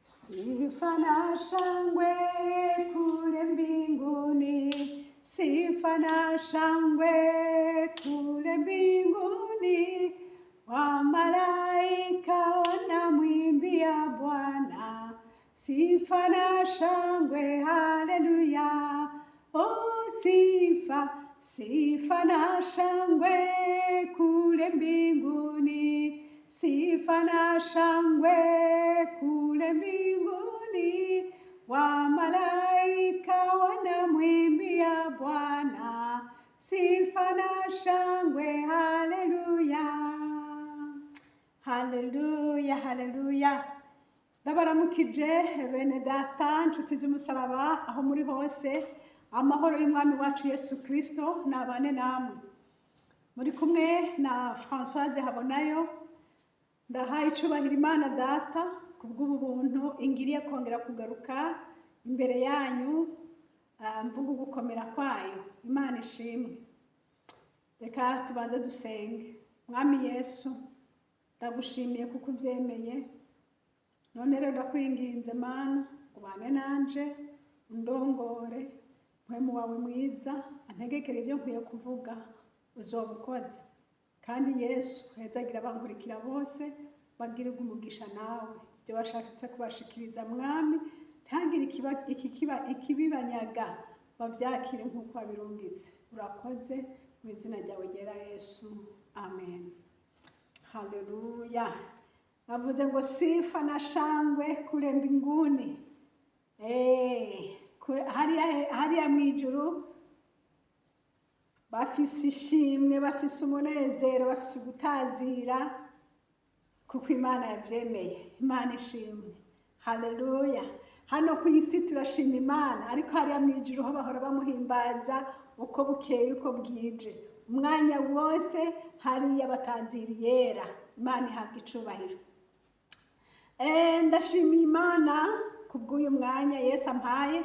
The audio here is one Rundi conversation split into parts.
Sifa na shangwe kule mbinguni, sifa na shangwe kule mbinguni, wamalaika wanamwimbia Bwana. Sifa na shangwe, haleluya! Oh, sifa, sifa na shangwe kule mbinguni, sifa na shangwe kule mbinguni, wamalaika wanamwimbia Bwana. Sifa na shangwe, haleluya! Haleluya, haleluya! Ndabaramukije bene data, nshuti z'umusaraba, aho muri hose. Amahoro y'Umwami wacu Yesu Kristo nabane namwe. Muri kumwe na Françoise Habonayo. Ndahaye icubahiro Imana Data kubw'ubu buntu ingiriye kongera kugaruka imbere yanyu, mvuga ugukomera kwayo. Imana ishimwe. Reka tubanze dusenge. Mwami Yesu, ndagushimiye kuko ubyemeye. None rero ndakwinginze Mana, ubane nanje, undongore. Mpwemu wawe mwiza antegekere ibyo nkwiye kuvuga. Uzoba ukoze. Kandi Yesu, hezagira abankurikira bose, bagirirwe umugisha nawe. Ibyo bashatse kubashikiriza, Mwami, ntihagire ikibibanyaga, bavyakire nk'uko wabirungitse. Urakoze, mu izina ryawe ryera Yesu, amen. Haleluya! Bavuze ngo sifa na shangwe kule mbinguni. Hariya hariya mu ijuru bafise ishimwe, bafise umunezero, bafise ugutazira kuko Imana yabyemeye. Imana ishimwe, haleluya! Hano ku isi turashima Imana, ariko hariya mu ijuru ho bahora bamuhimbaza uko bukeye, uko bwije, umwanya wose. Hariya batazira yera. Imana ihabwa icubahiro. Ndashimiye Imana kubw'uyu mwanya Yesu ampaye.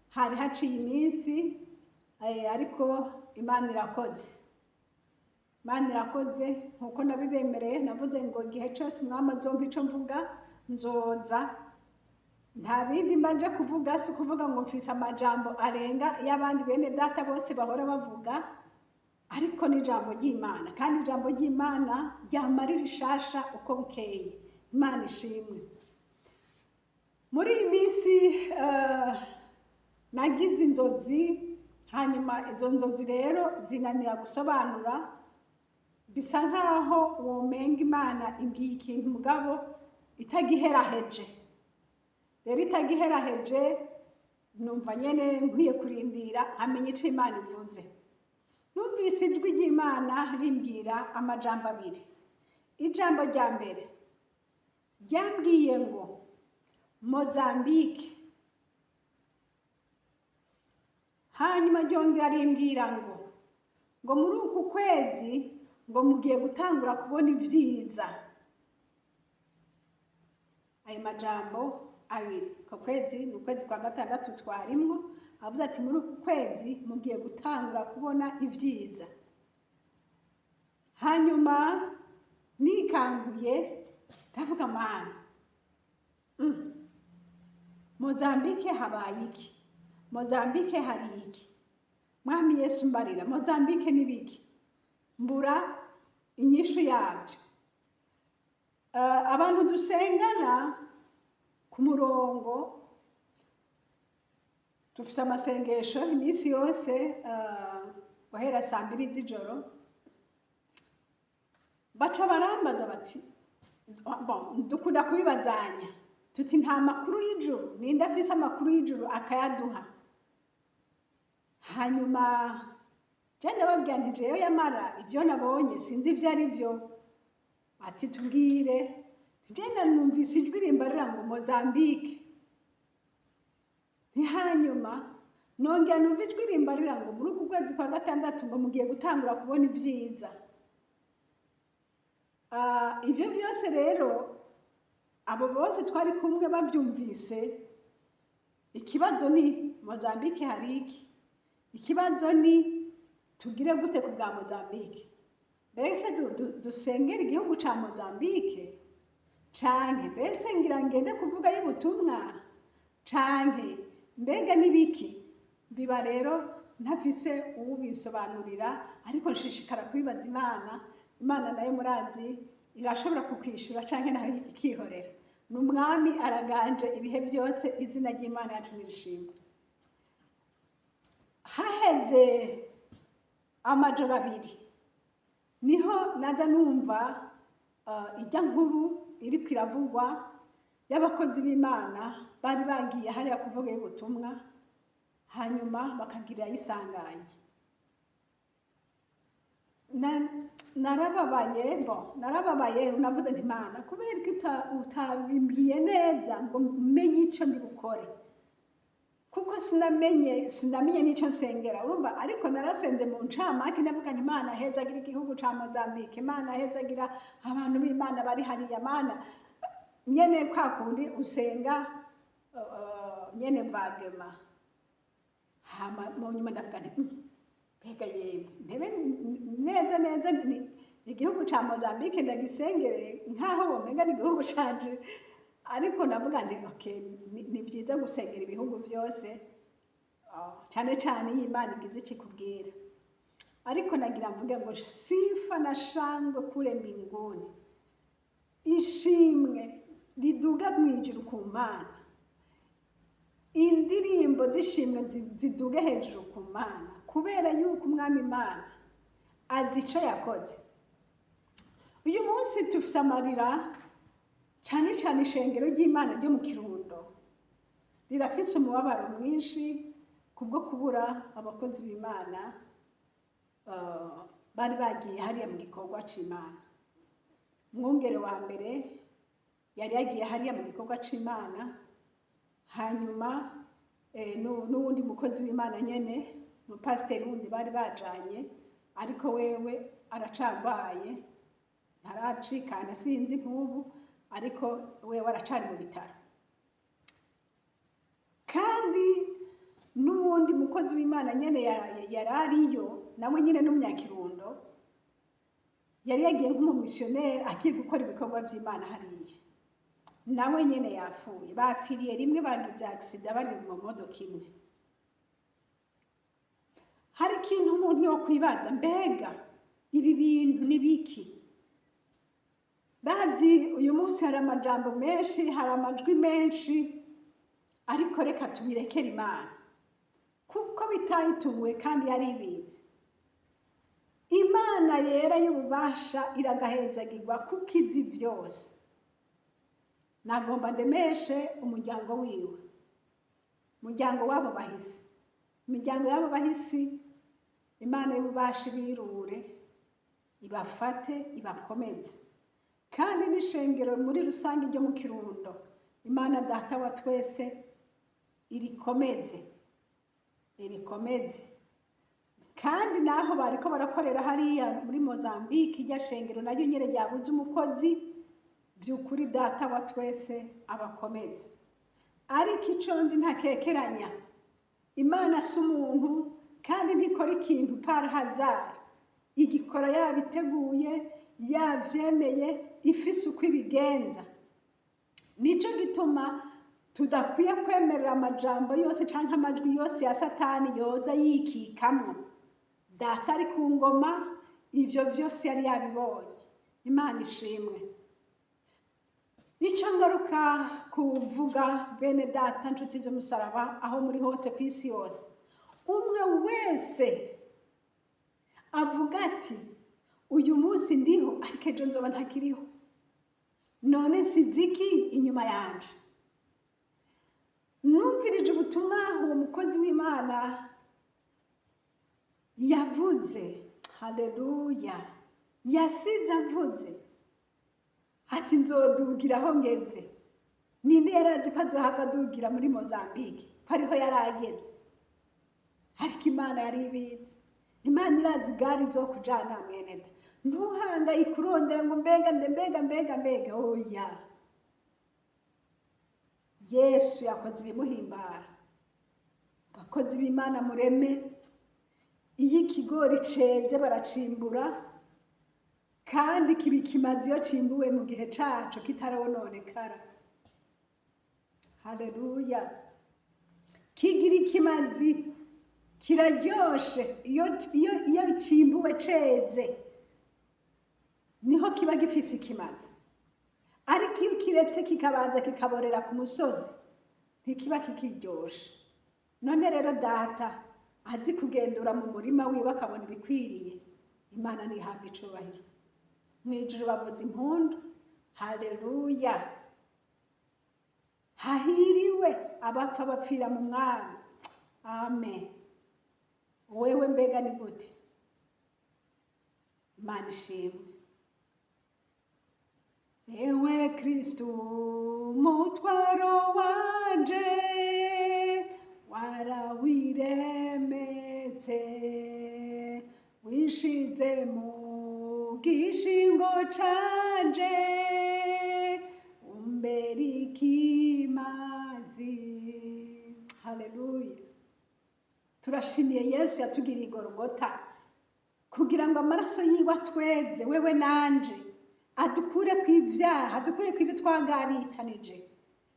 Hari haciye iminsi, ariko Imana irakoze, Imana irakoze. Nkuko nabibemereye, navuze ngo igihe cyose Umwami azompa ico mvuga, nzoza. Nta bindi mbanje kuvuga. Si ukuvuga ngo mfise amajambo arenga y'abandi bene data bose bahora bavuga, ariko ni ijambo ry'Imana, kandi ijambo ry'Imana ryamara rishasha uko bukeye. Imana ishimwe. Muri iyi minsi nagize inzozi, hanyuma izo nzozi rero zinanira gusobanura. Bisa nkaho womenga Imana imbwiye ikintu, mugabo itagiheraheje. Rero itagiheraheje, numva nyene nkwiye kurindira nkamenya ico Imana ivuze. Numvise ijwi ry'Imana rimbwira amajambo abiri. Ijambo rya mbere ryambwiye ngo Mozambique, hanyuma ryongera rimbwira ngo muri uku kwezi ngo mugiye gutangura kubona ibyiza. Ayo majambo abiri, uko kwezi ni ukwezi kwa gatandatu twarimwo. Avuze ati muri uku kwezi mugiye gutangura kubona ibyiza. Hanyuma nikanguye ndavuga: "Mana, Mozambike habaye iki? Mozambike hari iki? Mwami Yesu, mbarira, Mozambike n'ibiki?" Mbura inyishu yabyo. Abantu dusengana ku murongo, dufise amasengesho iminsi yose, guhera saa 2 z'ijoro, baca barambaza bati, bon, dukunda kubibazanya tuti: "Nta makuru y'ijuru? Ninde afise amakuru y'ijuru akayaduha?" Hanyuma je ndababwira nti jewe yamara ibyo nabonye sinzi ibyo ari byo. Ati: "Tubwire." Je numvise ijwi rimbarira ngo Mozambique. Hanyuma nongera numva ijwi rimbarira ngo muri uku kwezi kwa gatandatu ngo mugiye gutangura kubona ibyiza. Ibyo byose rero, abo bose twari kumwe babyumvise, ikibazo ni Mozambique hari iki? Ikibazo ni tugire gute ku bwa Mozambique? Mbese dusengere igihugu ca Mozambique? Canke mbese ngira ngende kuvuga y'ubutumwa, canke mbega n'ibiki biba? Rero ntafise uwubisobanurira, ariko nshishikara kubibaza Imana. Imana nayo murazi irashobora kukwishura canke nayo ikihorera. Ni Umwami, araganje ibihe byose. Izina ry'Imana yacu nirishimwe. Haheze amajoro 2 niho naza numva ijya nkuru iriko iravugwa y'abakozi b'Imana bari bagiye hariya kuvuga y'ubutumwa, hanyuma bakagira isanganya. Narababaye bo, narababaye. Navuze nti: "Imana, kubera ko utabimbwiye neza ngo menye icyo ndi bukore?" Kuko sinamenye n'icyo nsengera, urumva. Ariko narasenze mu ncamake, ndavuga nti: "Imana, hezagira igihugu ca Mozambique. Imana, hezagira abantu b'Imana bari hariya. Mana." Nyene kwa kundi usenga nyene vaguement. Hama mu nyuma ndavuga nti: Mbega yemwe, ntebe neza neza ni igihugu ca Mozambique ndagisengere nkaho womenga ni igihugu canje." Ariko ndavuga nti: "Okay, ni byiza gusengera ibihugu byose, cyane cyane iyo Imana igize icyo ikubwira." Ariko nagira mvuge ngo sifa na shangwe kule mbinguni, ishimwe riduga mu ijuru ku Mana, indirimbo z'ishimwe ziduge hejuru ku Mana, kubera yuko Umwami Imana azi icyo yakoze. Uyu munsi dufise amarira cyane cyane. Ishengero ry'Imana ryo mu Kirundo rirafise umubabaro mwinshi kubwo kubura abakozi b'Imana bari bagiye hariya mu gikorwa c'Imana. Umwungere wa mbere yari yagiye hariya mu gikorwa c'Imana, hanyuma n'uwundi mukozi w'Imana nyene, umupasiteri wundi bari bajanye, ariko wewe aracagwaye, ntaracikana, sinzi nk'ubu, ariko wewe aracari mu bitaro. Kandi n'uwundi mukozi w'Imana nyene yari ariyo, nawe nyene n'umunyakirundo, yari yagiye nk'umumisiyoneri agiye gukora ibikorwa vy'Imana hariya, nawe nyene yapfuye. Bapfiriye rimwe, bagize accident bari mu modoka imwe. Hari ikintu umuntu yokwibaza: mbega ibi bintu ni biki? Bazi uyu munsi hari amajambo menshi, hari amajwi menshi, ariko reka tubirekere Imana, kuko bitayitunguye kandi yari ibizi. Imana yera y'ububasha iragahezagirwa, kuko izi byose. Nagomba ndemeshe umuryango wiwe, umuryango w'abo bahisi, imiryango y'abo bahisi. Imana y'ububasha ibirure, ibafate, ibakomeze. Kandi n'ishengero muri rusange ryo mu Kirundo, Imana Data wa twese irikomeze, irikomeze. Kandi naho bariko barakorera hariya muri Mozambique, irya shengero naryo nyene ryabuze umukozi. By'ukuri Data wa twese abakomeze. Ariko ico nzi ntakekeranya, Imana si umuntu, kandi ntikora ikintu par hasard. Igikora yabiteguye, yavyemeye, ifise uko ibigenza. Nico gituma tudakwiye kwemerera amajambo yose canke amajwi yose ya Satani yoza yikikamwo. Data ari ku ngoma, ivyo vyose yari yabibonye. Imana ishimwe. Icyo ngaruka kuvuga, bene Data, nshuti z'umusaraba, aho muri hose ku isi yose, umwe wese avuga ati: "Uyu munsi ndiho, ariko ejo nzoba ntakiriho. None nsize iki inyuma yanje?" Numvirije ubutumwa uwo mukozi w'Imana yavuze, haleluya, yasize avuze ati: "Nzodugira aho ngeze." Ninde yari azi ko azohava adugira muri Mozambique, ko ariho yari ageze? Ariko Imana yari ibizi. Imana irazi igare izokujana. Mwene da, ntuhangayike urondera ngo mbega nde, mbega, mbega, mbega. Oya, Yesu yakoze ibimuhimbara. Abakozi b'Imana mureme. Iyo ikigori ceze baracimbura. Kandi kiba ikimazi iyo cimbuwe mu gihe caco kitarononekara. Haleluya! Kigira ikimazi, kiraryoshe iyo cimbuwe ceze, niho kiba gifise ikimazi. Ariko iyo kiretse kikabanza kikaborera ku musozi, ntikiba kikiryoshe. None rero Data azi kugendura mu murima wiwe, akabona ibikwiriye. Imana ntihabwa icubahiro. Mu ijuru bavuza impundu. Haleluya! Hahiriwe abapfa bapfira mu Mwami. Amen. Wewe mbega ni gute? Imana ishimwe. Ewe Kristu, mutwaro wanje warawiremetse, wishize mu gishingo canje, umbera ikimazi. Haleluya! Turashimiye Yesu yatugiriye igorogota kugira ngo amaraso yiwe atweze wewe nanje, adukure ku ibyaha, adukure ku ibyo twagabitanije.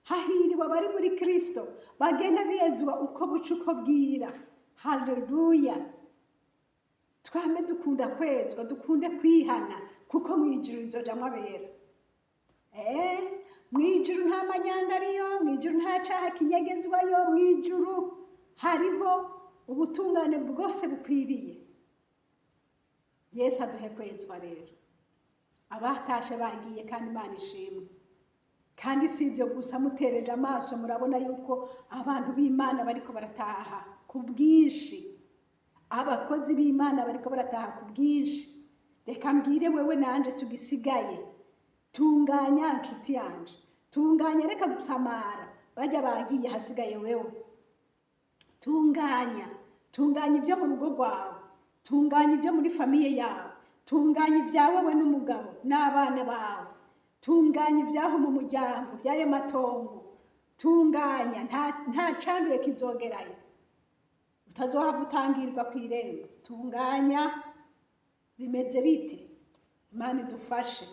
Hahiriwe abari muri Kristo, bagenda bezwa uko buca uko bwira. Haleluya! Twame dukunda kwezwa, dukunde kwihana, kuko mu ijuru rizojamwo abera. Mu ijuru nta manyanga ariyo, mu ijuru nta caha kinyegezwayo, mu ijuru hariho ubutungane bwose bukwiriye. Yesu aduhe kwezwa. Rero abatashe bagiye, kandi Imana ishimwe. Kandi si ibyo gusa, mutereje amaso murabona yuko abantu b'Imana bariko barataha ku bwinshi, abakozi b'Imana bariko barataha ku bwinshi. Reka mbwire wewe nanje tugisigaye: tunganya nshuti yanje, tunganya, reka gusamara. Bajya bagiye, hasigaye wewe. Tunganya, tunganya ibyo mu rugo rwawe, tunganya ibyo muri famille yawe, tunganya ibya wewe n'umugabo n'abana bawe, tunganya ibyaho mu muryango, by'ayo matongo. Tunganya, nta canduye kizogerayo, utazohava utangirwa ku irembo. Tunganya. Bimeze bite? Imana idufashe.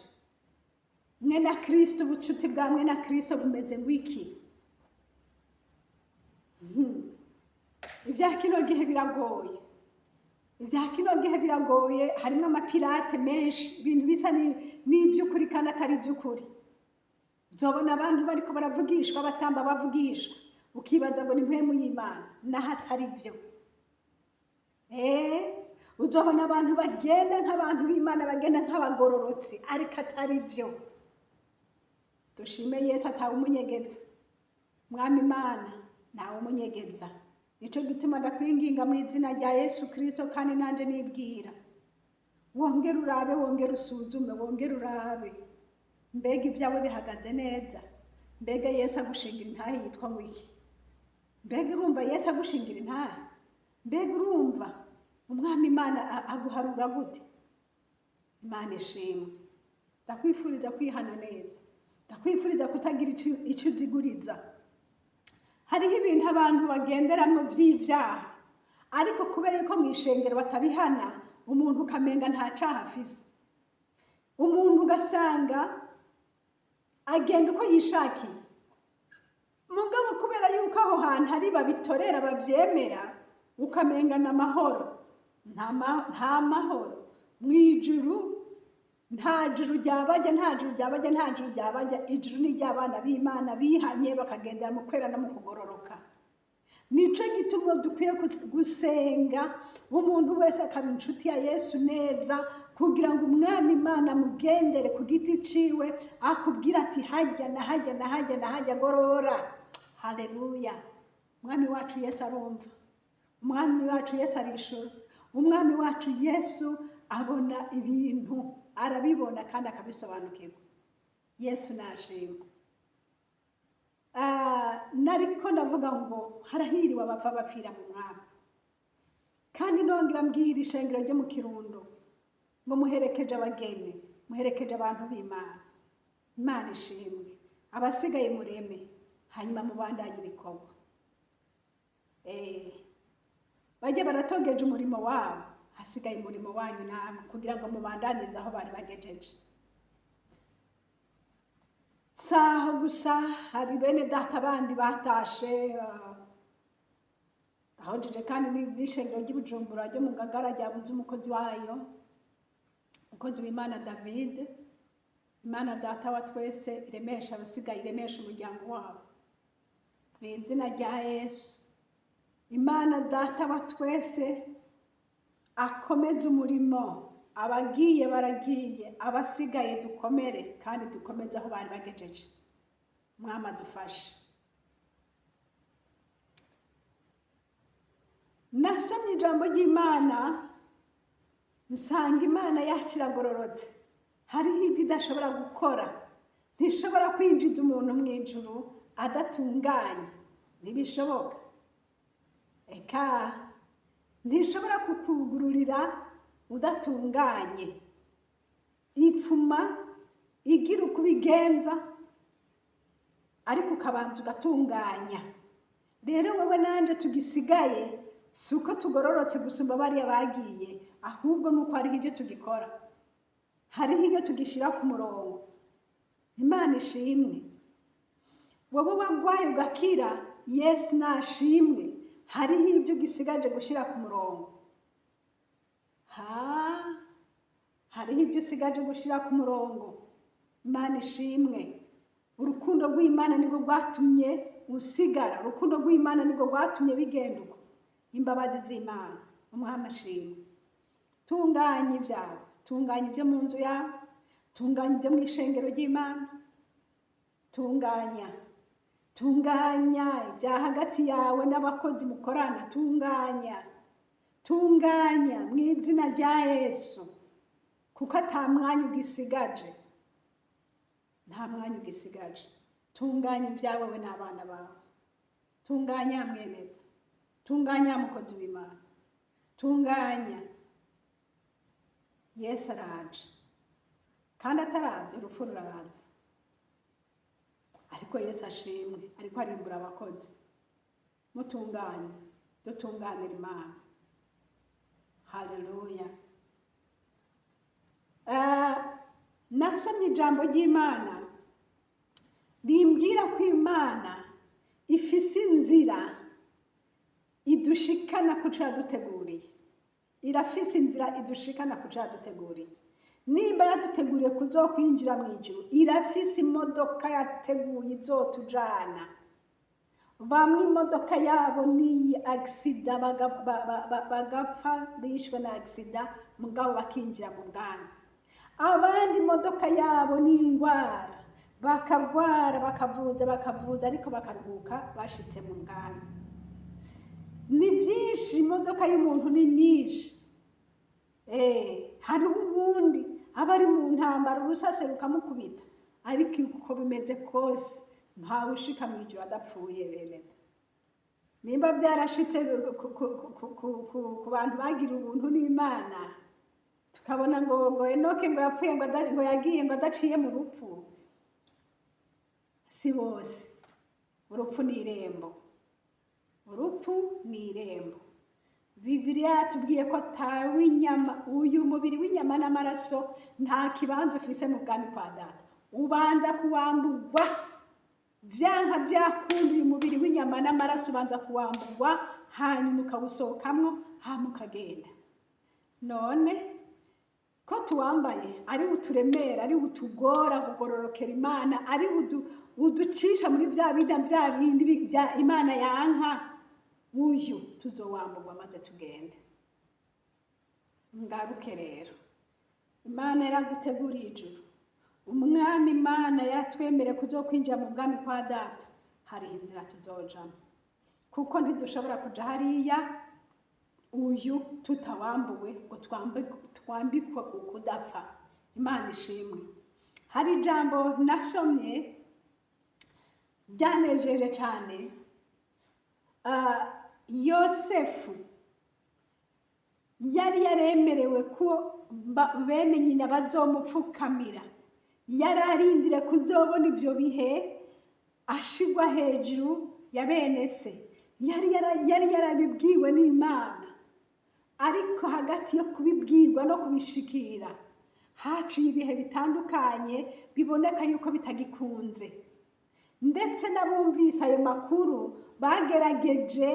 Mwe na Kristo, ubucuti bwa mwe na Kristo bumeze ngwiki? Ibya kino gihe biragoye, ibya kino gihe biragoye. Harimo amapirate menshi, ibintu bisa n'iby'ukuri kandi atari iby'ukuri. Uzobona abantu bariko baravugishwa, batamba bavugishwa, ukibaza ngo ni mpwemu y'Imana, naho atari byo. Uzobona abantu bagenda nk'abantu b'Imana, bagenda nk'abagororotsi, ariko atari byo. Dushime Yesu atawe umunyegeza. Mwami Imana ntawe umunyegeza. Nico gituma ndakwinginga mu izina rya Yesu Kristo, kandi nanje nibwira: wongere urabe, wongere usuzume, wongere urabe mbega ibyawe bihagaze neza. Mbega Yesu agushingira intahe yitwa ngo iki? Mbega urumva Yesu agushingira intahe? Mbega urumva Umwami Imana aguharura gute? Imana ishimwe. Ndakwifuriza kwihana neza, ndakwifuriza kutagira ico uziguriza. Hariho ibintu abantu bagenderamwo vy'ivyaha, ariko kubera yuko mw'ishengero batabihana, umuntu ukamenga nta caha afise. Umuntu ugasanga agenda uko yishakiye, mugabo kubera yuko aho hantu ari babitorera, bavyemera, ukamenga ni amahoro. Nta mahoro mw'ijuru. Nta juru ryabajya, nta juru ryabajya, nta juru ryabajya. Ijuru ni iry'abana b'Imana bihanye, bakagendera mu kwera no mu kugororoka. Nico gituma dukwiye gusenga, umuntu wese akaba inshuti ya Yesu neza, kugira ngo Umwami Imana amugendere ku giti ciwe, akubwira ati: "Hajya na hajya na hajya na hajya, gorora." Haleluya! Umwami wacu Yesu arumva, Umwami wacu Yesu arishura, Umwami wacu Yesu abona ibintu, arabibona kandi akabisobanukirwa. Yesu nashimwe. Nariko ndavuga ngo harahiriwe abapfa bapfira mu Mwami. Kandi nongera mbwira ishengero ryo mu Kirundo ngo muherekeje abageni, muherekeje abantu b'Imana. Imana ishimwe. Abasigaye mureme, hanyuma mubandanye ibikorwa. Bajye baratogeje umurimo wabo. Hasigaye umurimo wanyu namwe kugira ngo mubandanirize aho bari bagejeje. Saho gusa, hari bene data bandi batashe, ahonjeje kandi n'ishengero ry'i Bujumbura ryo mu Ngagara ryabuze umukozi wayo, umukozi w'Imana David. Imana Data wa twese iremesha abasigaye, iremesha umuryango wabo mu izina rya Yesu. Imana Data wa twese akomeze umurimo. Abagiye baragiye, abasigaye dukomere kandi dukomeze aho bari bagejeje. Mwama adufashe. Nasomye ijambo ry'Imana, nsanga Imana yacu iragororotse. Hariho ibyo idashobora gukora. Ntishobora kwinjiza umuntu mu ijuru adatunganye, ntibishoboka. Eka, ntishobora kukugururira udatunganye. Ipfuma igira uko ubigenza, ariko ukabanza ugatunganya. Rero wowe nanje tugisigaye, si uko tugororotse gusumba bariya bagiye, ahubwo ni uko hariho ibyo tugikora, hariho ibyo tugishyira ku murongo. Imana ishimwe. Wowe wagwaye ugakira, Yesu nashimwe. Hariho ibyo ugisigaje gushyira ku murongo. Ha, hariho ibyo usigaje gushyira ku murongo. Imana ishimwe. Urukundo rw'Imana nirwo rwatumye usigara, urukundo rw'Imana nirwo rwatumye bigenda uko. Imbabazi z'Imana. Umwami ashimwe. Tunganya ibyawe, tunganya ibyo mu nzu yawe, tunganya ibyo mu ishengero ry'Imana, tunganya, tunganya ibya hagati yawe n'abakozi mukorana, tunganya, tunganya mu izina rya Yesu, kuko ata mwanya ugisigaje, nta mwanya ugisigaje. Tunganya ibyawe we n'abana bawe, tunganya mweneta, tunganya mukozi w'Imana, tunganya. Yesu araje, kandi ataraza urupfu ruraza. Ariko Yesu ashimwe, ariko arimbura abakozi. Mutunganye, dutunganira Imana. Haleluya. Nasomye ijambo ry'Imana rimbwira ko Imana ifise inzira idushikana ku co yaduteguriye. Irafise inzira idushikana ku co yaduteguriye. Nimba yaduteguriye kuzokwinjira mu ijuru, irafise imodoka yateguye izotujana. Bamwe imodoka yabo ni accident, bagapfa bishwe na accident, mugabo bakinjira mu bwami. Abandi imodoka yabo ni ingwara, bakagwara, bakavuza, bakavuza, ariko bakaruhuka bashitse mu bwami. Ni byinshi, imodoka y'umuntu ni nyinshi. Hariho uwundi aba ari mu ntambara, urusase rukamukubita, ariko uko bimeze kose ntawe ushika mu ijuru adapfuye. Bene, nimba byarashitse ku bantu bagira ubuntu n'Imana, tukabona ngo Enoke ngo yapfuye, ngo yagiye ngo adaciye mu rupfu, si bose. Urupfu ni irembo, urupfu ni irembo. Bibiliya yatubwiye ko atawinyama, uyu mubiri w'inyama n'amaraso nta kibanza ufise mu bwami kwa Data. Ubanza kuwamburwa, vyanka byakunda. Uyu mubiri w'inyama n'amaraso ubanza kuwamburwa, hanyuma ukawusohokamwo, hanyuma ukagenda. None ko tuwambaye, ari buturemera, ari butugora kugororokera Imana, ari buducisha muri bya bida, bya bindi bya Imana yanka, uyu tuzowamburwa maze tugende. Ngaruke rero, Imana yaraguteguriye ijuru. Umwami Imana yaratwemereye kuzokwinjira mu bwami kwa Data. Hariho inzira tuzojamo, kuko ntidushobora kuja hariya uyu tutawambuwe ngo twambikwe ukudapfa. Imana ishimwe. Hari ijambo nasomye ryanejeje cyane. Yosefu yari yaremerewe ko bene nyina bazomupfukamira. Yari arindire kuzobona ibyo bihe ashigwa hejuru ya bene se. Yari yarabibwiwe n'Imana. Ariko hagati yo kubibwirwa no kubishikira haciye ibihe bitandukanye, biboneka yuko bitagikunze. Ndetse n'abumvise ayo makuru bagerageje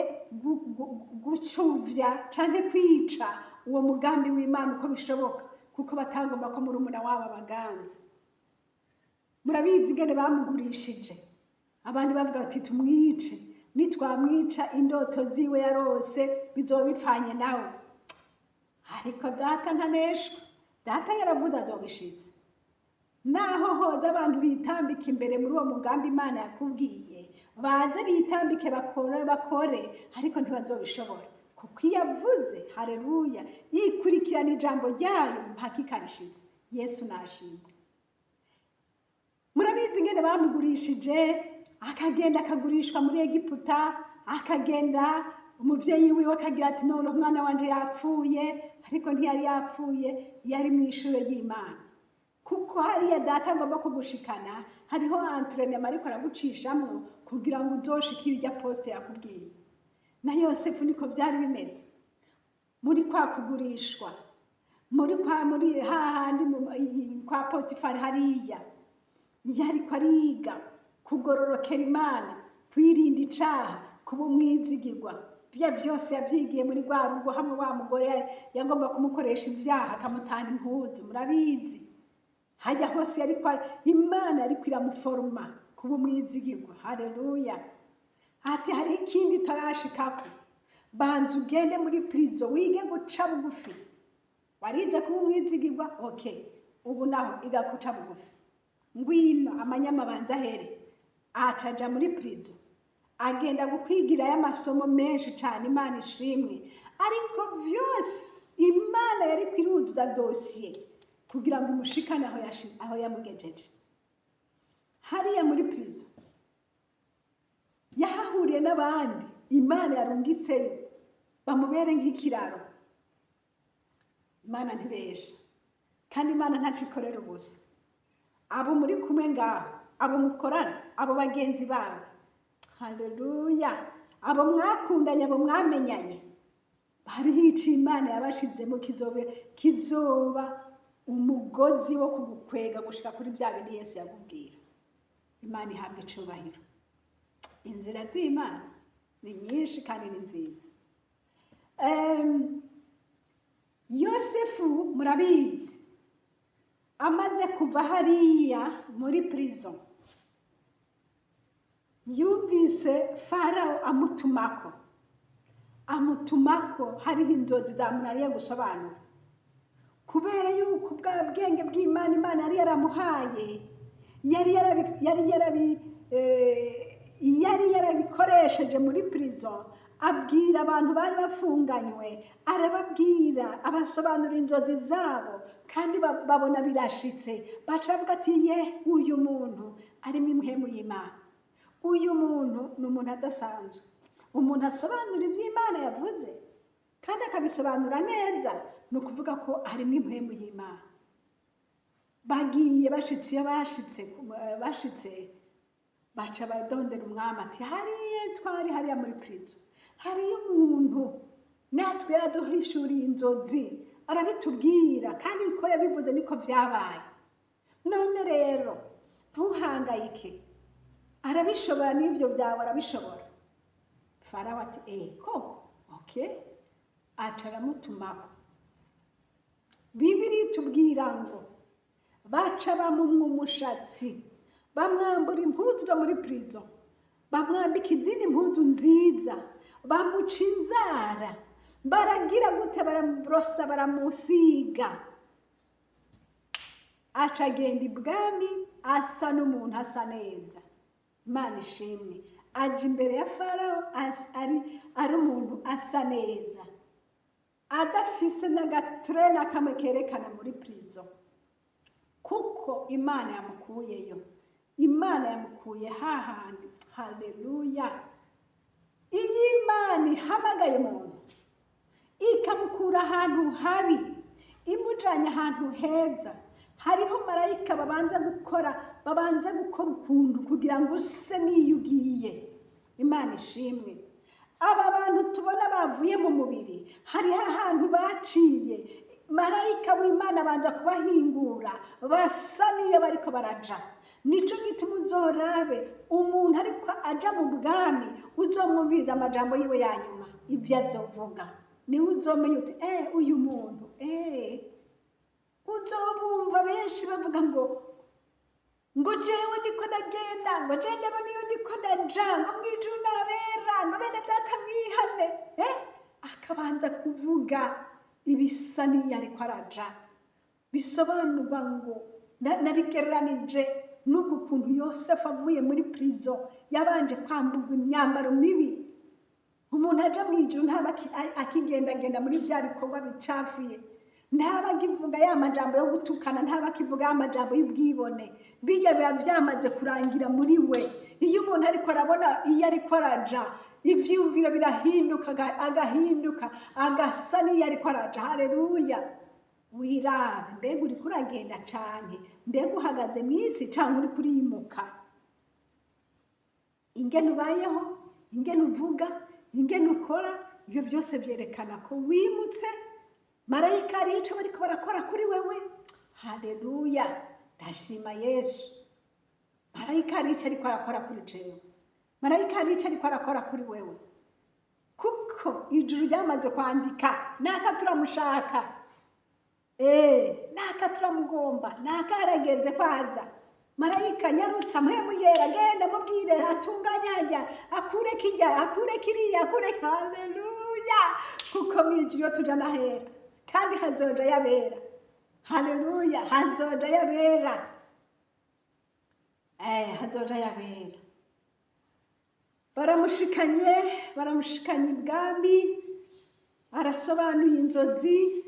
gucuvya canke kwica uwo mugambi w'Imana uko bishoboka, kuko batagomba ko murumuna wabo abaganza. Murabizi ingene bamugurishije. Abandi bavuga bati: "Tumwice, nitwamwica indoto ziwe yarose bizoba bipfanye nawe." Ariko Data ntaneshwa. Data yaravuze, azobishitse. Naho hoza abantu bitambika imbere muri uwo mugambi Imana yakubwiye, baze bitambike, bakore, bakore, ariko ntibazobishobora, kuko iyo avuze, hareruya, yikurikirana ijambo ryayo mpaka ikarishitse. Yesu nashimwe. Murabizi ingene bamugurishije, akagenda akagurishwa muri Egiputa. Akagenda, umuvyeyi wiwe akagira ati: "None umwana wanje yapfuye." Ariko ntiyari yapfuye, yari mu ishure ry'Imana, kuko hariya Data agomba kugushikana hariho entraînement ariko aragucishamwo kugira ngo uzoshikire irya poste yakubwiye. Na Yosefu niko byari bimeze. Muri kwa kugurishwa, muri kwa muri hahandi kwa Potifari hariya, yariko ariga kugororokera Imana, kwirinda icaha, kuba umwizigirwa. Bya byose yabyigiye muri rwa rugo, hamwe wa mugore yagomba kumukoresha ibyaha, akamutana impuzu. Murabizi, hajya hose yariko Imana yariko iramuforoma kuba umwizigirwa. Haleluya! Ati: "Hariho ikindi utarashikako, banza ugende muri prison wige guca bugufi. Warize kuba umwizigirwa, okay, ubu naho iga guca bugufi. Ngwino amanyama abanza ahere." Acaja muri prison, agenda gukwigirayo amasomo menshi cyane. Imana ishimwe. Ariko vyose Imana yari kwiruzuza dosiye kugira ngo imushikane aho yamugejeje. Hariya muri prison yahahuriye n'abandi Imana yarungitseyo bamubere nk'ikiraro. Imana ntibesha, kandi Imana ntaco ikorera ubusa. Abo muri kumwe ngaho, abo mukorana, abo bagenzi bawe, haleluya, abo mwakundanye, abo mwamenyanye, hariho ico Imana yabashizemo kizoba umugozi wo kugukwega gushika kuri bya bindi Yesu yakubwira. Imana ihabwa icubahiro. Inzira z'Imana ni nyinshi kandi ni nziza. Yosefu murabizi, amaze kuva hariya muri prison, yumvise Farawo amutumako. Amutumako hariho inzozi zamunaniye gusobanura, kubera yuko bwa bwenge bw'Imana Imana yari yaramuhaye, yari yarabikoresheje muri prison. Abwira abantu bari bafunganywe, arababwira, abasobanurira inzozi zabo, kandi babona birashitse. Baca bavuga ati: "Ye, uyu muntu arimo impwemu y'Imana, uyu muntu ni umuntu adasanzwe, umuntu asobanura ibyo Imana yavuze kandi akabisobanura neza, ni ukuvuga ko harimo impwemu y'Imana." Bagiye, bashitse iyo bashitse, baca badondera umwami ati: "Hariya twari hariya muri prison, hariyo umuntu natwe yaraduhishuriye inzozi, arabitubwira, kandi uko yabivuze niko byabaye. None rero ntuhangayike, arabishobora, n'ibyo byawe arabishobora." Farawo ati: "Eh, koko? Okay." Aca aramutumako. Bibiri tubwira ngo baca bamumwa umushatsi, bamwambura impuzu zo muri prison, bamwambika izindi mpuzu nziza, bamuca inzara, baragira gute, baramurosa, baramusiga. Aca agenda ibwami asa n'umuntu asa neza. Imana ishimwe. Aja imbere ya Farawo ari umuntu asa neza, adafise n'agatere na kamwe kerekana muri prison, kuko Imana yamukuyeyo. Imana yamukuye hahandi. Haleluya! Iyo Imana ihamagaye umuntu ikamukura ahantu habi, imujanye ahantu heza, hariho marayika babanza gukora ukuntu kugira ngo use n'iyo ugiye. Imana ishimwe. Aba bantu tubona bavuye mu mubiri, hariho ahantu baciye, marayika w'Imana abanza kubahingura, basa n'iyo bariko baraja. Nico gituma uzorabe umuntu ariko aja mu bwami, uzomwumviriza amajambo yiwe ya nyuma, ibyo azovuga, niwe uzomenya uti: "Uyu muntu." Uzobumva benshi bavuga ngo jewe ndiko ndagenda, ngo jewe ndabona iyo ndiko ndaja, ngo mwijuru nabera, ngo bene data mwihane. Akabanza kuvuga ibisa n'iyo ariko araja. Bisobanurwa ngo nabigereranije n'uku kuntu Yosefu avuye muri prison yabanje kwamburwa imyambaro mibi. Umuntu aja mu ijuru ntaba akigendagenda muri bya bikorwa bicafuye, ntaba akivuga ya majambo yo gutukana, ntaba akivuga ya majambo y'ubwibone. Bijya biba byamaze kurangira muri we. Iyo umuntu ariko arabona iyo ariko araja, ivyiyumviro birahinduka, agahinduka agasa n'iyo ariko araja. Haleluya! Wirabe, mbega uriko uragenda canke mbega uhagaze mw'isi canke uriko urimuka? Ingene ubayeho, ingene uvuga, ingene ukora, ibyo byose byerekana ko wimutse. Marayika arico ico bariko barakora kuri wewe. Haleluya! Ndashima Yesu. Marayika hari ico ariko arakora kuri jewe, marayika hari ico ariko arakora kuri wewe, kuko ijuru ryamaze kwandika: naka turamushaka, naka turamugomba, naka harageze kwaza. Marayika nyarutsa, mpwemu yera, genda mubwire atunganye hajya, akure kijya, akure kiriya, akure. Haleluya! Kuko mw'ijuru iyo tuja nahera, kandi hazoja yabera. Haleluya! Hazoja yabera, hazoja yabera. Baramushikanye ibwami, arasobanuye inzozi,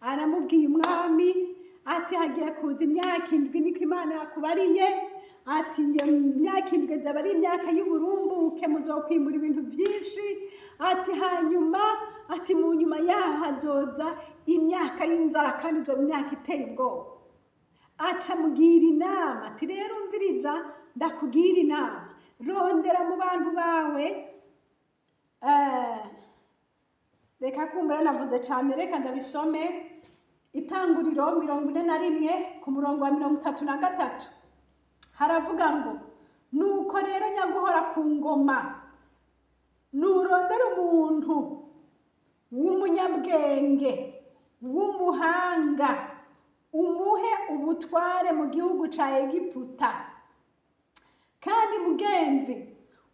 aramubwiye umwami ati: "Hagiye kuza imyaka 7, niko Imana yakubariye." Ati: "Iyo myaka 7 zaba ari imyaka y'uburumbuke, muzokwimbura ibintu byinshi." Ati: "Hanyuma," ati, "mu nyuma yaho hazoza imyaka y'inzara, kandi izo myaka iteye ubwoba." Aca mugira inama ati: "Rero umviriza ndakugira inama, rondera mu bantu bawe." Reka kumbura navuze cyane, reka ndabisome. Itanguriro 41 ku murongo wa 33 haravuga ngo: "Nuko rero nyaguhora ku ngoma, nurondera umuntu w'umunyabwenge w'umuhanga, umuhe ubutware mu gihugu ca Egiputa. Kandi mugenzi,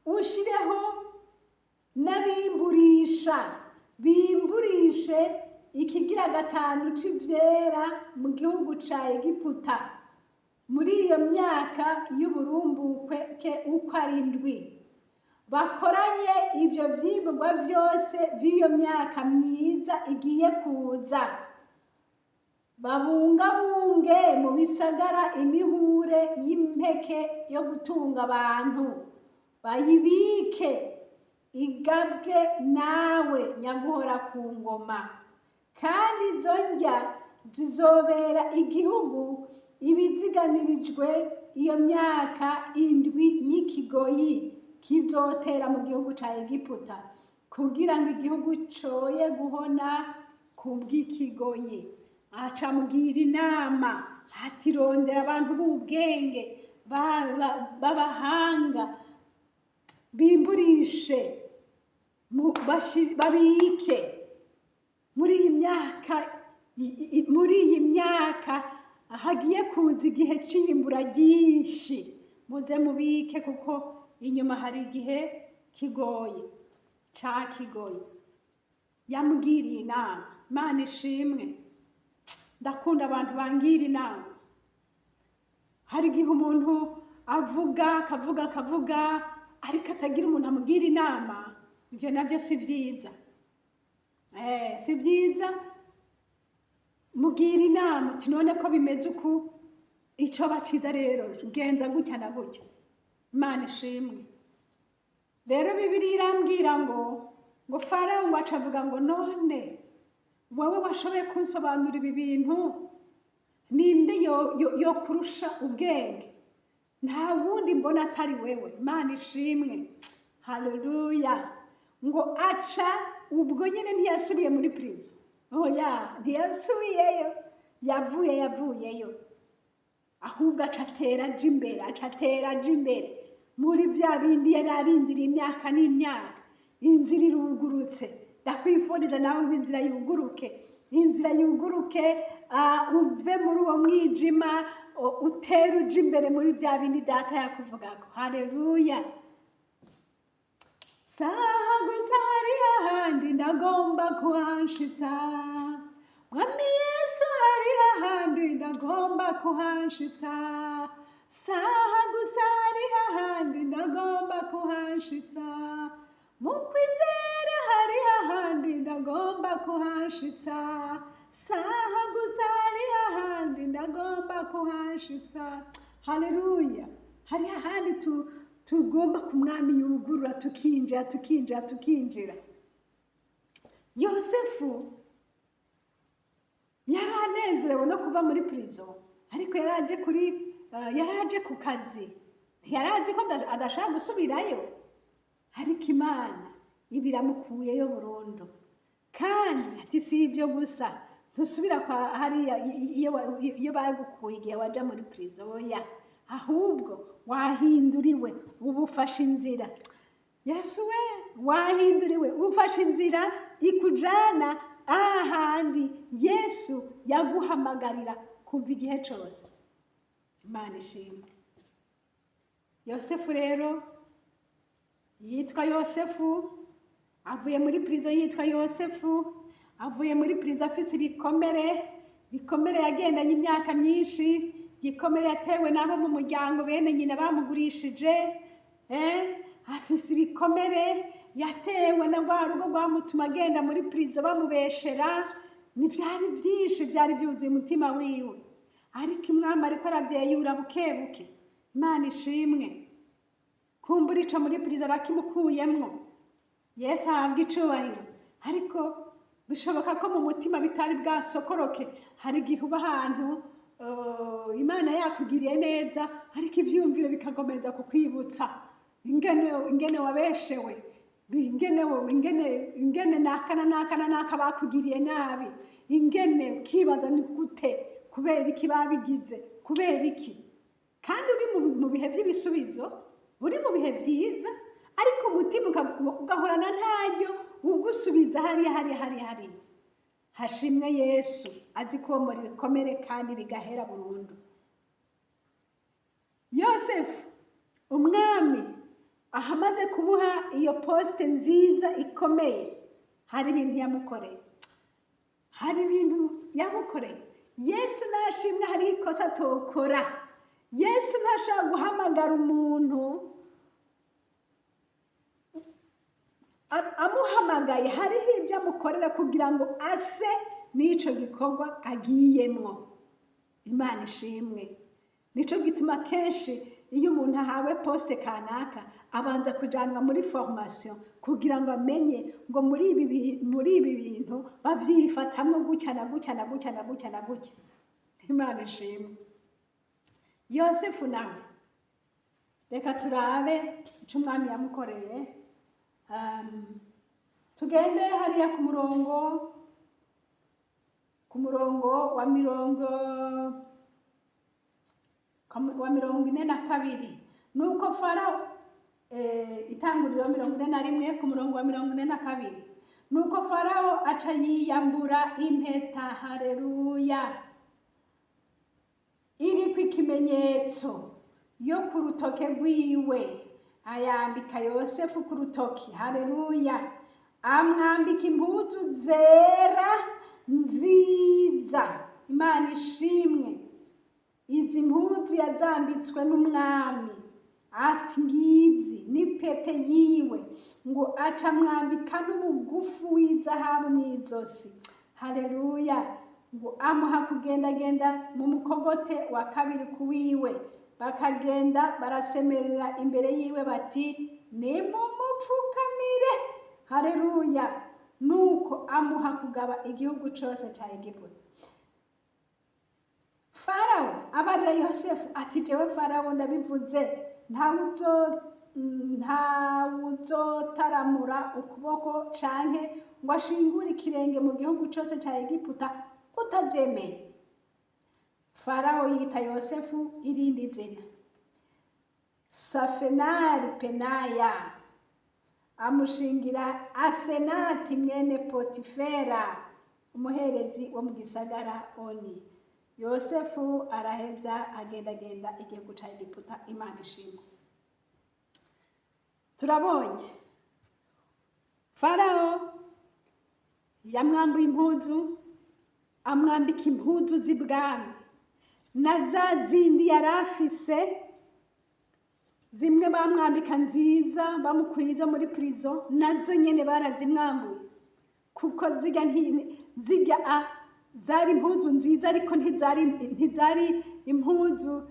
ushireho n'abimburisha, bimburishe ikigira gatanu c'ivyera mu gihugu ca Egiputa muri iyo myaka y'uburumbuke uko ari ndwi, bakoranye ivyo vyimburwa vyose vy'iyo myaka myiza igiye kuza, babungabunge mu bisagara imihure y'impeke yo gutunga abantu, bayibike igabwe nawe nyaguhora ku ngoma. Kandi izo ndya zizobera igihugu ibiziganirijwe iyo myaka indwi y'ikigoyi kizotera mu gihugu ca Egiputa, kugira ngo igihugu coye guhona kubw'ikigoyi." Aca mugira inama ati: "Rondera abantu b'ubwenge, b'abahanga, bimburishe, babike muri iyi myaka, muri iyi myaka hagiye kuza igihe c'iyimbura ryinshi, muze mubike, kuko inyuma hari igihe kigoye ca kigoye." Yamugiriye inama. Imana ishimwe! Ndakunda abantu bangira inama. Hari igihe umuntu avuga, akavuga, akavuga, ariko atagira umuntu amugira inama. Ibyo nabyo si byiza, si byiza. Mugira inama uti: "None ko bimeze uku, icyo baciza rero genza gutya na gutya." Imana ishimwe! Rero Bibiliya irambwira ngo Farawo ngo aca avuga ngo: "None wowe washoboye kunsobanura ibi bintu, ninde yo kurusha ubwenge? Nta wundi mbona atari wewe." Imana ishimwe! Haleluya! Ngo aca ubwo nyine ntiyasubiye muri prison. Oya, ntiyasubiyeyo, yavuyeyo, ahubwo aca atera aja imbere, aca atera aja imbere muri bya bindi yari arindiriye imyaka n'imyaka. Inzira irugurutse. Ndakwifuriza nawe ngo inzira yuguruke, inzira yuguruke, uve muri uwo mwijima, utere uja imbere muri bya bindi Data yakuvugako. Haleluya! Saha gusa, hari hahandi ndagomba kuhanshitsa. Mwami Yesu, hari hahandi ndagomba kuhanshitsa. Saha gusa, hari hahandi ndagomba kuhanshitsa. Mu kwizera, hari hahandi ndagomba kuhanshitsa. Saha gusa, hari hahandi ndagomba kuhanshitsa. Haleluya! Hari hahandi tugomba ku Mwami yugurura, tukinjira, tukinjira, tukinjira. Yosefu yari anezerewe no kuva muri prison, ariko yari aje ku kazi. Ntiyari azi ko adashaka gusubirayo, ariko Imana iba iramukuyeyo burundu. Kandi ati: "Si ibyo gusa, ntusubira kwa hariya iyo bagukuye igihe waja muri prison. Oya, ahubwo wahinduriwe, ubu ufashe inzira." Yesu we, wahinduriwe, ufashe inzira ikujana ahandi Yesu yaguhamagarira kuva igihe cyose. Imana ishimwe. Yosefu rero yitwa Yosefu, avuye muri prison yitwa Yosefu, avuye muri prison afise ibikomere, ibikomere yagendanye imyaka myinshi, igikomere yatewe n'abo mu muryango, bene nyina bamugurishije, afise ibikomere yatewe na rwa rugo rwamutuma agenda muri prison bamubeshera. Ni byari byinshi, byari byuzuye umutima wiwe, ariko Umwami ariko arabyeyura buke buke. Imana ishimwe. Kumbura ico muri prison arakimukuyemwo. Yesu ahabwa icubahiro. Ariko bishoboka ko mu mutima bitari bwasokoroke. Hari igihe uba ahantu Imana yakugiriye neza, ariko ivyiyumviro bikakomeza kukwibutsa ingene wabeshewe, ingene naka na naka na naka bakugiriye nabi, ingene ukibaza ni gute, kubera iki babigize, kubera iki, kandi uri mu bihe by'ibisubizo, uri mu bihe byiza, ariko umutima ugahorana ntaryo ugusubiza hariya, hariya, hariya, hariya. Hashimwe Yesu azi komora ibikomere kandi bigahera burundu. Yosefu, umwami ahamaze kumuha iyo poste nziza ikomeye, hari ibintu yamukoreye, hari ibintu yamukoreye. Yesu nashimwe. Hariho ikosa atokora. Yesu ntashobora guhamagara umuntu, amuhamagaye hariho ibyo amukorera kugira ngo ase n'icyo gikorwa agiyemwo. Imana ishimwe. Nicyo gituma kenshi iyo umuntu ahawe poste kanaka, abanza kujanwa muri formation kugira ngo amenye ngo muri ibi bintu bavyifatamwo gutya na gutya na gutya na gutya na gutya. Imana ishimwe. Yosefu nawe, reka turabe icyo umwami yamukoreye. Tugende hariya ku murongo wa 42. Nuko Farawo, Itanguriro 41, ku murongo wa 42. Nuko Farawo aca yiyambura impeta, hareruya, iriko ikimenyetso yo ku rutoke rwiwe, ayambika Yosefu ku rutoki. Hareruya! Amwambika impuzu zera nziza. Imana ishimwe. Izi mpuzu yazambitswe n'umwami, ati: "Ngizi n'ipete yiwe." Ngo aca amwambika n'umugufu w'izahabu mw'izosi. Haleluya! Ngo amuha kugendagenda mu mukogote wa kabiri kuwiwe, bakagenda barasemerera imbere yiwe bati: "Nimumupfukamire." Haleluya! Nuko amuha kugaba igihugu cose ca Egiputa. Farawo abarira Yosefu ati: "Jewe Farawo ndabivuze, ntawe. uzotaramura ukuboko canke ngo ashingure ikirenge mu gihugu cose ca Egiputa utavyemeye. Farawo yita Yosefu irindi zina, Safenari Penaya, amushingira Asenati mwene Potifera, umuherezi wo mu gisagara Oni. Yosefu araheza agendagenda igihugu ca Egiputa. Imana ishimwe. Turabonye Farawo yamwambuye impuzu, amwambika impuzu z'ibwami na za zindi yari afise, zimwe bamwambika nziza bamukwiza muri prison, nazo nyene barazimwambuye, kuko zirya zirya zari impuzu nziza, ariko ntizari impuzu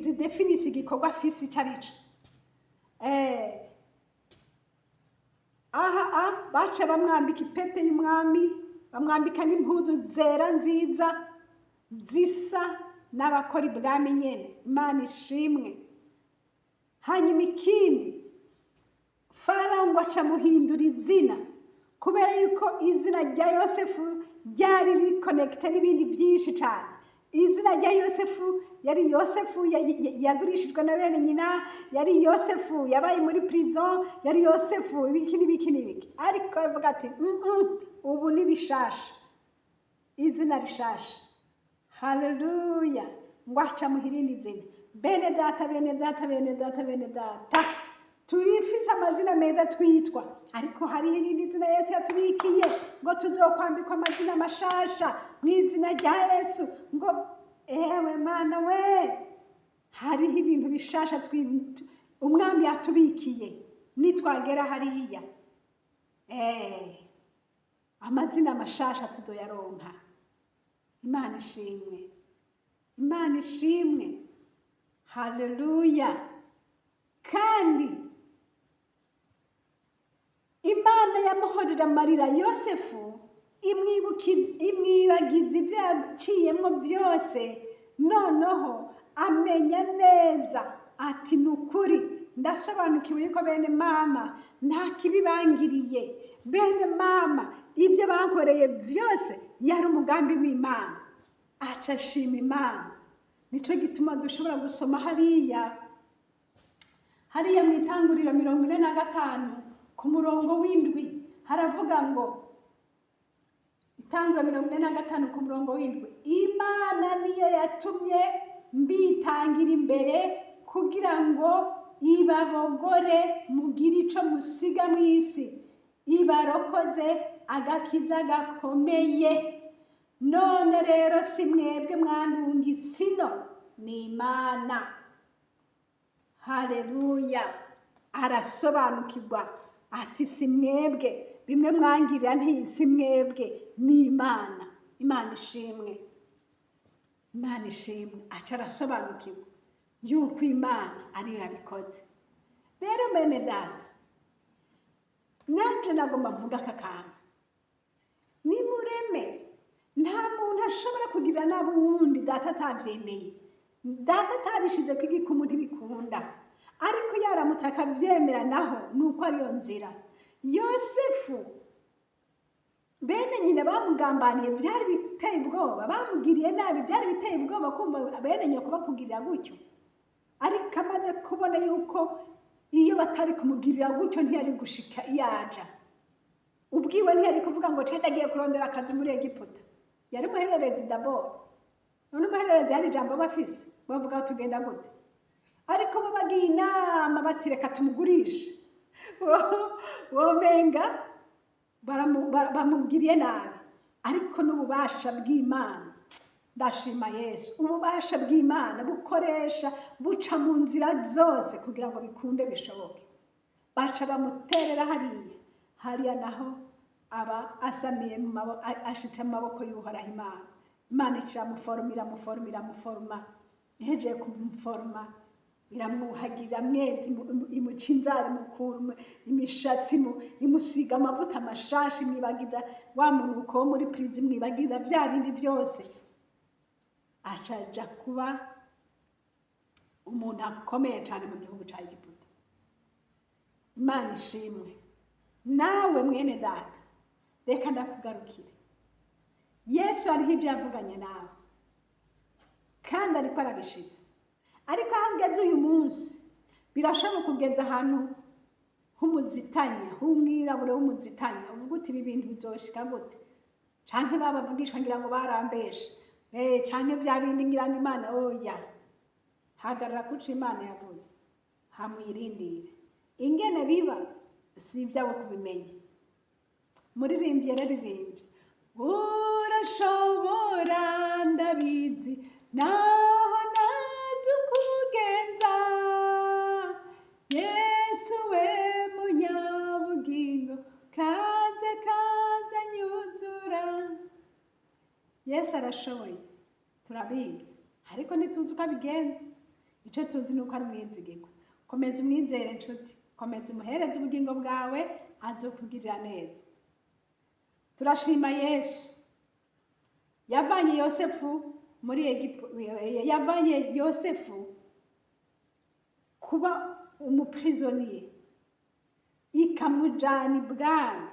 zidefinisa igikorwa afise ico arico. Aha baca bamwambika ipete y'umwami, bamwambika n'impuzu zera nziza zisa n'abakora ibwami nyene. Imana ishimwe. Hanyuma ikindi, Farawo ngo aca amuhindura izina, kubera yuko izina rya Yosefu ryari rikonekite n'ibindi byinshi cyane. Izina rya Yosefu yari Yosefu yagurishijwe na bene nyina, yari Yosefu yabaye muri prison, yari Yosefu ibiki n'ibiki n'ibiki. Ariko avuga ati: Ubu ni bishasha, izina rishasha." Haleluya! Ngo aca amuha irindi zina. Bene data, bene data, bene data, bene data, turifise amazina meza twitwa, ariko hariho irindi zina Yesu yatubikiye, ngo tuzokwambikwa amazina mashasha mu izina rya Yesu. Ngo ewe Mana we, hariho ibintu bishasha umwami yatubikiye nitwagera hariya. Amazina mashasha tuzoyaronka. Imana ishimwe, Imana ishimwe. Haleluya! Kandi Imana yamuhorera amarira Yosefu, imwibagiza ibyo yaciyemo byose. Noneho amenya neza ati: "Ni ukuri ndasobanukiwe yuko bene mama nta kibi bangiriye. Bene mama ibyo bankoreye byose yari umugambi w'Imana." Aca ashima Imana. Nicyo gituma dushobora gusoma hariya mu Itanguriro 45 ku murongo w'7, haravuga ngo, Itanguriro 45 ku murongo w'7: "Imana niyo yatumye mbitangira imbere kugira ngo ibabogore, mugire ico musiga mu isi, ibarokoze agakiza gakomeye. None rero si mwebwe mwandungitse ino, ni Imana." Haleluya! Arasobanukirwa ati: "Si mwebwe, bimwe mwangirira nti si mwebwe, ni Imana." Imana ishimwe, Imana ishimwe. Aca arasobanukirwa yuko Imana ariyo yabikoze. Rero bene data, nanje nagomba mvuga aka kantu: nimureme, nta muntu ashobora kugirira nabi uwundi Data atabyemeye, Data atabishize ko igikumu. Ntibikunda. Ariko yaramutse akabyemera naho ni uko ariyo nzira. Yosefu bene nyina bamugambaniye, byari biteye ubwoba. Bamugiriye nabi, byari biteye ubwoba kumva bene nyoko bakugirira gutyo. Ariko amaze kubona yuko iyo batari kumugirira gutyo ntiyari gushika yaja ubwiwe, ntiyari kuvuga ngo cenda agiye kurondera akazi muri Egiputa. Yari umuhererezi d'abord. None umuhererezi hari ijambo aba afise? Bavuga ngo tugenda gute? Ariko bo bagiye inama bati: "Reka tumugurishe." Womenga bamugiriye nabi, ariko n'ububasha bw'Imana, ndashima Yesu, ububasha bw'Imana bukoresha, buca mu nzira zose kugira ngo bikunde bishoboke. Baca bamuterera hariya. Hariya naho aba asamiye mu maboko, ashitse mu maboko y'Uhoraho Imana. Imana iramuforoma, iramuforoma, iramuforoma. Ihejeje kumuforoma, iramwuhagira mwezi, imuca inzara, imukura imishatsi, imusiga amavuta amashashi, imwibagiza wa munuko wo muri prison, imwibagiza bya bindi byose. Acaja kuba umuntu akomeye cyane mu gihugu cya Egiputa. Imana ishimwe. Nawe mwene data, reka ndakugarukire. Yesu hariho ibyo yavuganye nawe kandi ariko arabishitse. Ariko aho ugeze uyu munsi, birashoboka kugeza ahantu h'umuzitanya, h'umwirabure w'umuzitanya, uvuga uti: "Ibi bintu bizoshika gute?" Canke babavugishwa, ngira ngo barambeshe, canke bya bindi, ngira ngo Imana. Oya, hagarara kuco Imana yavuze, hamwirindire. Ingene biba si ibyawe kubimenya. Muririmbyi yararirimbye: "Urashobora, ndabizi, naho ntazi ukugenza. Yesu we munyabugingo, kaze, kaze nyuzura." Yesu arashoboye, turabizi, ariko ntituzi uko abigenza. Icyo tuzi ni uko ari umwizigirwa. Komeza umwizere, nshuti, komeza umuhereze ubugingo bwawe, azokugirira neza. Turashima Yesu yavanye Yosefu muri Egipu, yavanye Yosefu kuba umuprisonnier ikamujana ibwami.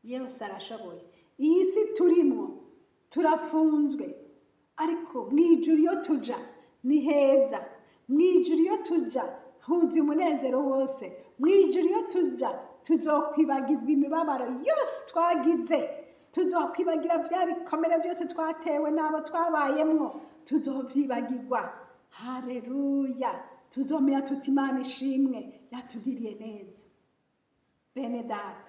Yesu arashoboye. Iyi si turimo turafunzwe, ariko mu ijuru iyo tuja ni heza. Mu ijuru iyo tuja huzuye umunezero wose. Mu ijuru iyo tuja tuzokwibagirwa imibabaro yose twagize, tuzokwibagira bya bikomere byose twatewe n'abo twabayemwo, tuzovyibagirwa. Hareruya! Tuzomenya tuti: "Imana ishimwe, yatugiriye neza." Bene data,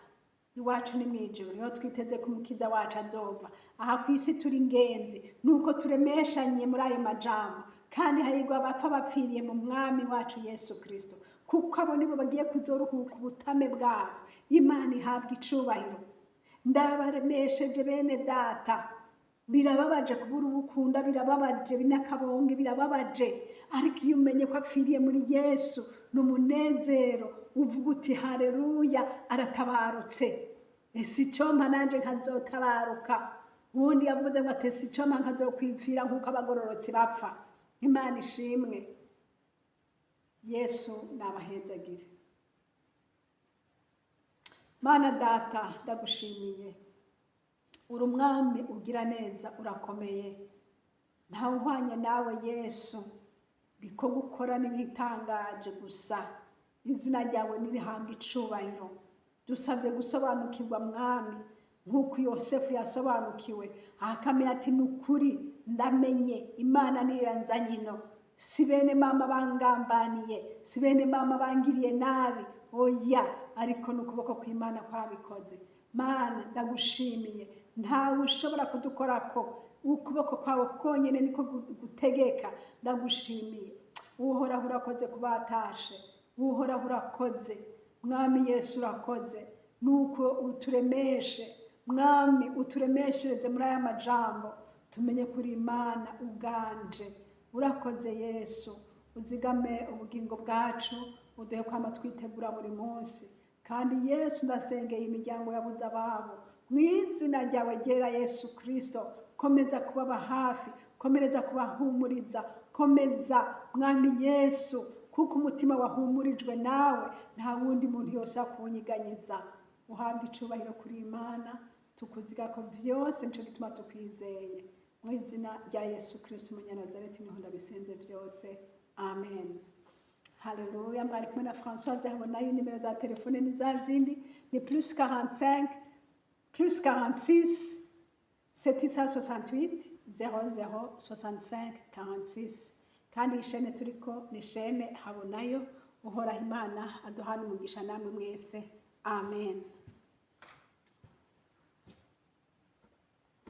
iwacu ni mu ijuru, niho twiteze ko Umukiza wacu azova. Aha ku isi turi ingenzi. Nuko turemeshanye muri ayo majambo. Kandi hahirwa abapfa bapfiriye mu Mwami wacu Yesu Kirisito, kuko abo nibo bagiye kuzoruhuka ubutame bwabo. Imana ihabwa icubahiro. Ndabaremesheje, bene data. Birababaje kubura ubukunda, birababaje binakabonge, birababaje, ariko iyo umenye ko apfiriye muri Yesu ni umunezero. Uvuga uti: "Hareruya, aratabarutse. Ese icyompa nanjye nkazotabaruka?" Ubundi yavuze ngo atese icyompa nkazokwipfira nk'uko abagororotsi bapfa. Imana ishimwe. Yesu nabahezagire. Mana Data, ndagushimiye. Uri Umwami ugira neza, urakomeye, ntawe uhwanye nawe. Yesu, ibikorwa ukora n'ibitangaje gusa. Izina ryawe nirihabwa icubahiro. Dusabye gusobanukirwa, Mwami, nk'uko Yosefu yasobanukiwe, akamenya ati: "Ni ukuri, ndamenye Imana niranzanye ino. Si bene mama bangambaniye, si bene mama bangiriye nabi, oya, ariko ni ukuboko kw'Imana kwabikoze." Mana, ndagushimiye. Ntawe ushobora kudukorako, ukuboko kwawe konyine niko gutegeka. Ndagushimiye Uhoraho, urakoze kubatashe. Uhoraho, urakoze. Mwami Yesu, urakoze. Nuko uturemeshe, Mwami, uturemeshereze muri aya majambo, tumenye kuri Imana uganje. Urakoze Yesu. Uzigame ubugingo bwacu, uduhe kwama twitegura buri munsi. Kandi Yesu, ndasengeye imiryango yabuze ababo. Mu izina ryawe ryera Yesu Kirisito, komeza kubaba hafi, komereza kubahumuriza, komeza, Mwami Yesu, kuko umutima wahumurijwe nawe nta wundi muntu yose akuwunyiganyiza. Uhabwa icubahiro kuri Imana. Tukuziga ko vyose, nico gituma tukwizeye. Mu izina rya Yesu Kristo Umunyanazareti niho ndabisenze byose, amen. Haleluya! Mwari kumwe na Françoise Habonayo. Nimero za telefone ni za zindi, ni +45, +46 768 00 65 46. Kandi iyi chaîne turiko ni chaîne Habonayo. Uhoraho Imana aduhana umugisha namwe mwese, amen.